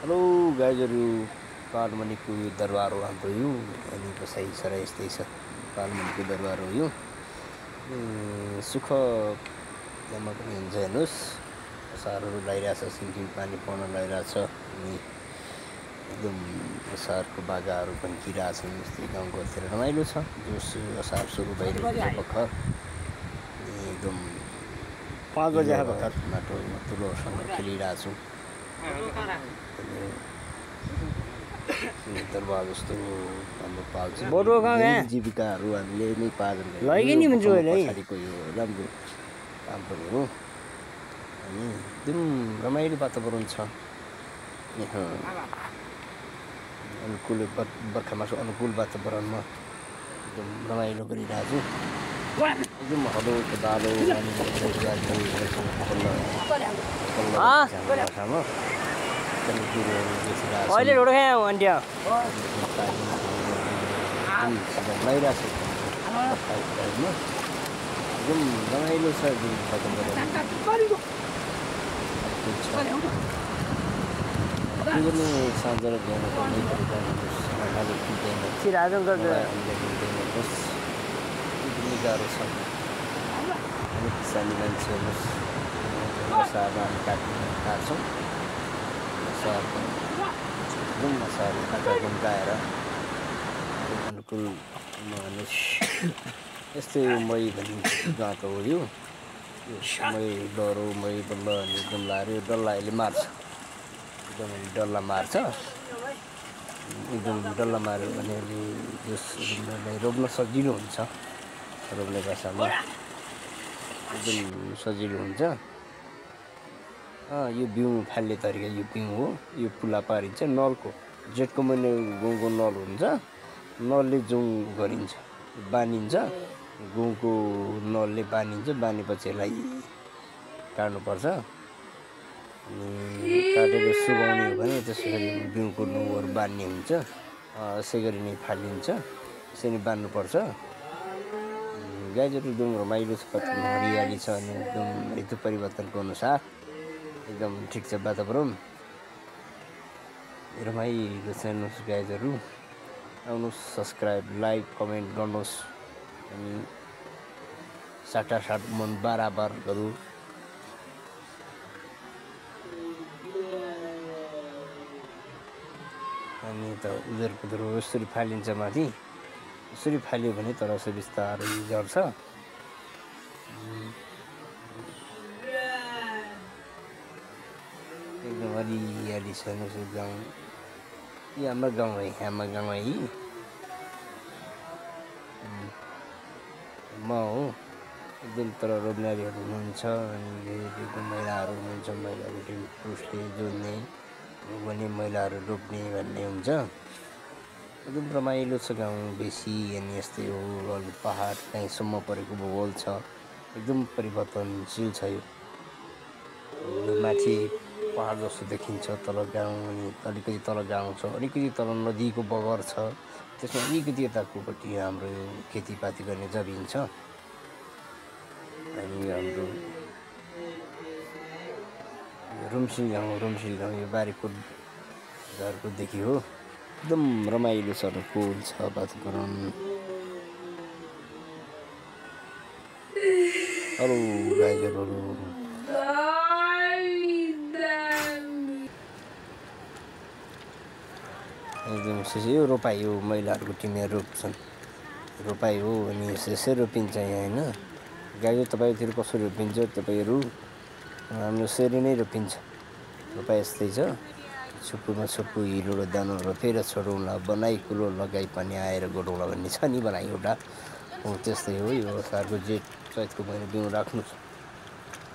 Hello गाइजहरू कालमणिको यो दरबार हो हाम्रो यो अनि बसाइ सर यस्तै छ कालमणिको दरबार हो यो सुख त्यहाँ पनि हुन्छ हेर्नुहोस् असारहरू लगाइरहेछ सिमसिम पानी पर्न लगाइरहेछ अनि एकदम असारको बाजाहरू पनि किराछन् यस्तै गाउँघरतिर रमाइलो छ जोस असार सुरु भइरहेको छ भर्खर एकदम 5 बजे भर्खर माटो ठुलोसँग खेलिरहेको छु दरबार जस्तो हाम्रो पाल्छ जीविकाहरू हामीले नै पालन पछाडिको यो राम्रो काम पनि हो अनि एकदम रमाइलो वातावरण छ यहाँ अनुकूल बर्खा मासु अनुकूल वातावरणमा एकदम रमाइलो गरिरहेको छु एकदम हलोको बालो अहिले ढोडो खायो अन्ट्या एकदम रमाइलो छ साँझ र बिहान गाह्रो छ अनि किसानी मान्छे हेर्नुहोस् मसाला काट्छौँ एकदम मसाला काटेर गुम्काएर अनुकूल यस्तै मै भनिन्छ गाँको हो यो मै डह्रो मै बल्ल अनि एकदम लाएर यो डल्ला यसले मार्छ एकदम डल्ला मार्छ एकदम डल्ला मार्यो भने यसलाई रोप्न सजिलो हुन्छ रोप्ने भाषामा एकदम सजिलो हुन्छ यो बिउँ फाल्ने तरिका यो बिउँ हो यो पुला पारिन्छ नलको जेठको महिना गुँको नल हुन्छ नलले जुङ गरिन्छ बानिन्छ गुँको नलले बानिन्छ बानेपछि यसलाई काट्नुपर्छ अनि काटेर सुकाउने हो भने त्यसरी बिउको नौहरू बान्ने हुन्छ यसै गरी नै फालिन्छ यसरी बान्नुपर्छ गाईहरू एकदम रमाइलो छ हरियाली छ अनि एकदम ऋतु परिवर्तनको अनुसार एकदम ठिक छ वातावरण रमाइलो छ हेर्नुहोस् गाईहरू आउनुहोस् सब्सक्राइब लाइक कमेन्ट गर्नुहोस् अनि साटासाट मन बराबर गरौँ अनि त उजेर पुदरो यसरी फालिन्छ माथि यसरी फाल्यो भने तर बिस्तारै झर्छ एकदम हरियाली छ गाउँ यो हाम्रो गाउँ है हाम्रो गाउँ है म हो एकदम तर रोप्नेहरू हुनुहुन्छ अनि महिलाहरू हुनुहुन्छ महिलाहरू पुरुषले जोड्ने भने महिलाहरू रोप्ने भन्ने हुन्छ एकदम रमाइलो छ गाउँ बेसी अनि यस्तै हो अलि पहाड कहीँसम्म परेको भूगोल छ एकदम परिवर्तनशील छ यो माथि पहाड जस्तो देखिन्छ तल गाउँ अनि अलिकति तल गाउँ छ अलिकति तल नदीको बगर छ त्यसमा अलिकति यताकोपट्टि हाम्रो यो खेतीपाती गर्ने जमिन छ अनि हाम्रो रुम्सिल गाउँ यो बारीकोट घरकोदेखि हो एकदम रमाइलो छ अनुकूल छ वातावरण अरू गाईहरू एकदम यो रोपाइ हो महिलाहरूको टिमहरू रोप्छन् रोपाइ हो अनि यसै रोपिन्छ यहाँ होइन गाईहरू तपाईँतिर कसरी रोपिन्छ तपाईँहरू हाम्रो यसरी नै रोपिन्छ रोपाइ यस्तै छ छुप्पूमा छुप्पू हिलो र दाना रोपेर छोडौँला बनाइ कुलो लगाइ पनि आएर गोडौँला भन्ने छ नि बनाइ एउटा हो त्यस्तै हो यो असारको जेठ चैतको महिना बिउँ राख्नु छ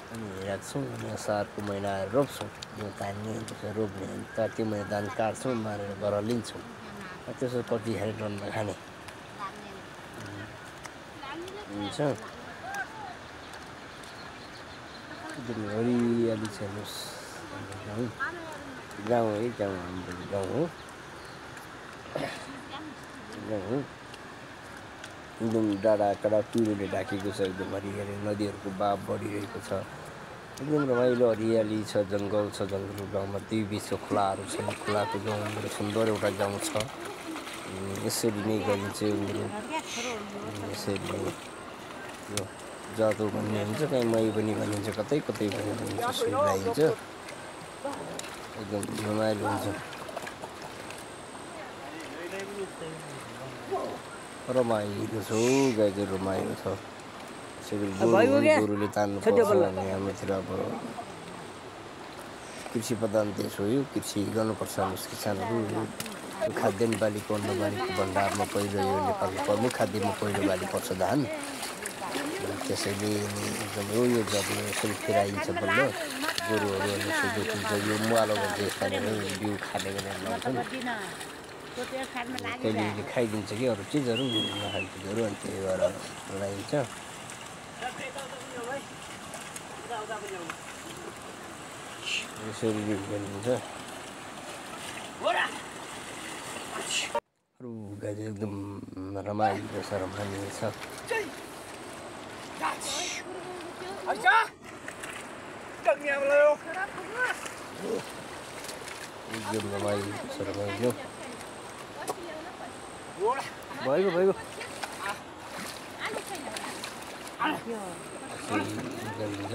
अनि राख्छौँ अनि असारको महिना आएर रोप्छौँ बिउँ तान्ने त्यसो रोप्ने अनि त्यो महिना धान काट्छौँ मारेर घर लिन्छौँ त्यसो कति खाने डन्ना खाने हुन्छ एकदम हरियाली छ हेर्नुहोस् गाउँ है गाउँ हाम्रो गाउँ हो एकदम डाँडा काँडा पिरोले ढाकेको छ एकदम हरियाली नदीहरूको बाफ बढिरहेको छ एकदम रमाइलो हरियाली छ, जङ्गल छ, जङ्गलको गाउँमा दुई बिचको खोलाहरू छन्। खोलाको गाउँ मेरो सुन्दर एउटा गाउँ छ। यसरी नै गरिन्छ मेरो, यसरी नै यो जादु भन्ने हुन्छ, कहीँ मै पनि भनिन्छ, कतै कतै पनि भनिन्छ, सुई लगाइन्छ, एकदम रमाइलो हुन्छ। रमाइलो छ गाई, रमाइलो छ। गोरुले तान्नु पर्छ अनि हाम्रोतिर अब कृषि प्रधान देश हो यो, कृषि गर्नुपर्छ हाम्रो किसानहरू। खाद्यान्न बालीको अन्न बालीको भण्डारमा पहिलो यो नेपालको प्रमुख खाद्यमा पहिलो बाली पर्छ धान। त्यसैले एकदम यो जग्गा यसरी फेराइन्छ बल्ल गोरुहरू अनि सुझुकिन्छ। यो मुवालो भन्छ, यसपालि नै बिउ खाने गरेर लाउँछन्। कहिले खाइदिन्छ कि अरू चिजहरू नखाने चिजहरू, अनि त्यही भएर लगाइन्छ। यसरी गरिन्छ। अरू गाई एकदम रमाइलो छ, रमाइलो छ। एकदम रमाइलो छ, रमाइलो भइगयो भइगयो। गरिन्छ।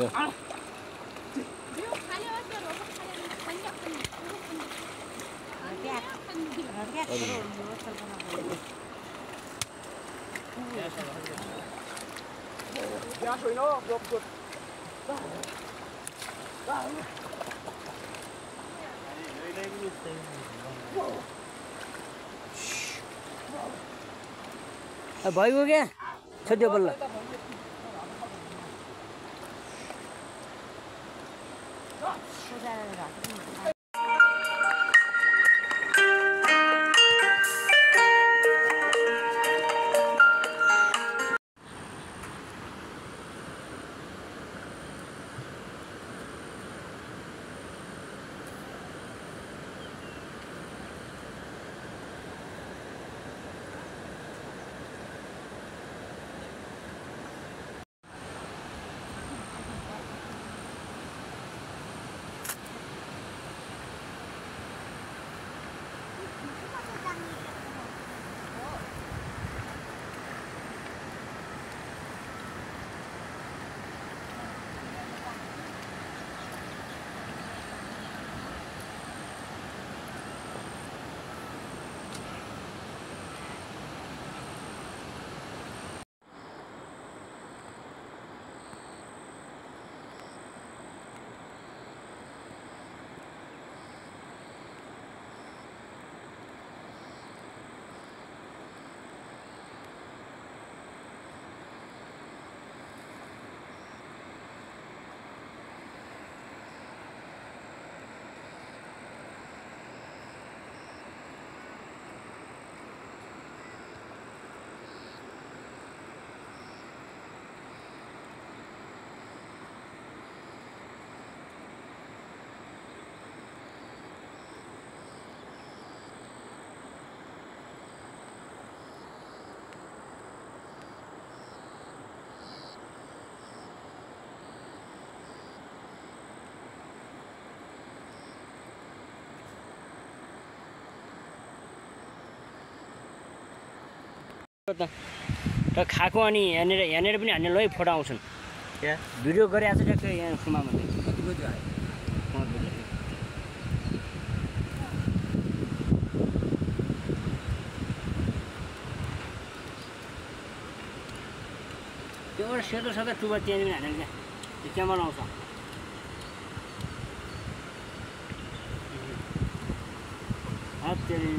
भइगयो क्या, छोडिदियो बल्ल। र खाएको अनि यहाँनिर पनि हान्ने लै फोटो आउँछन्। भिडियो गरिरहेको छ ट्याक्कै यहाँ खुमामा चाहिँ। कति बजी आयो? 5 बजी। त्यो एउटा सेतो सेतो टुबर त्यहाँनिर पनि हानेको क्या, त्यो क्यामेरा आउँछ। हत्तेरी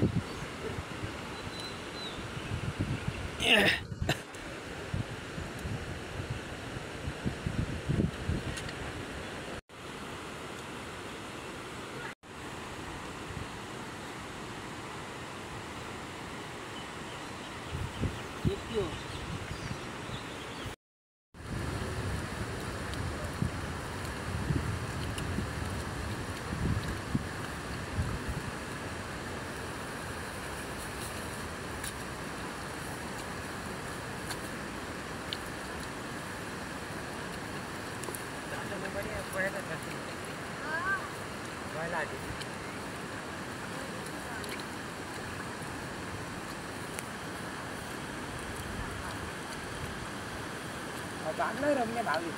भाग्नै रम्ने भाग्यो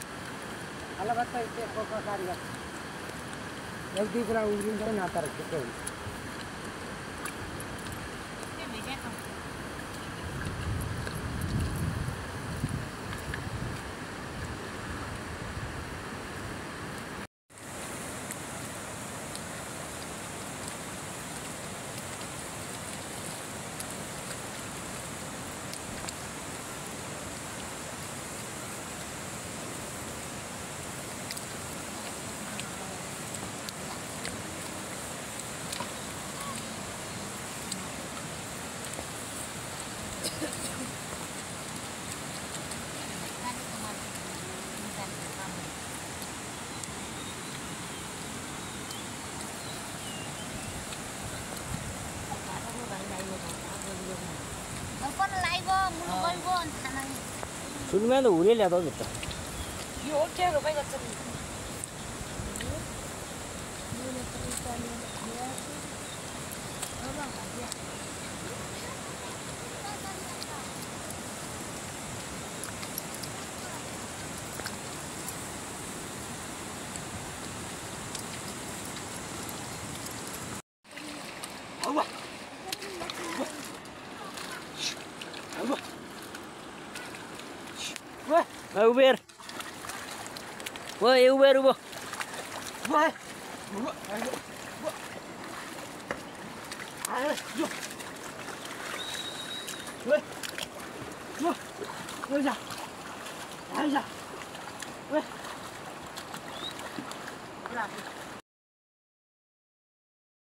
अलगत्तै त्यसको कार्य एक दुई कुरा उब्रिन्छ न तर के हुन्छ सुनमा त हुले ल्याएको हो त यो होटेल भाइ गर्छ Uber. Woi, Uber, Uber. Woi. Ayo, yo. Woi. Yo. Yo ya. Ayo ya. Woi. Berapa?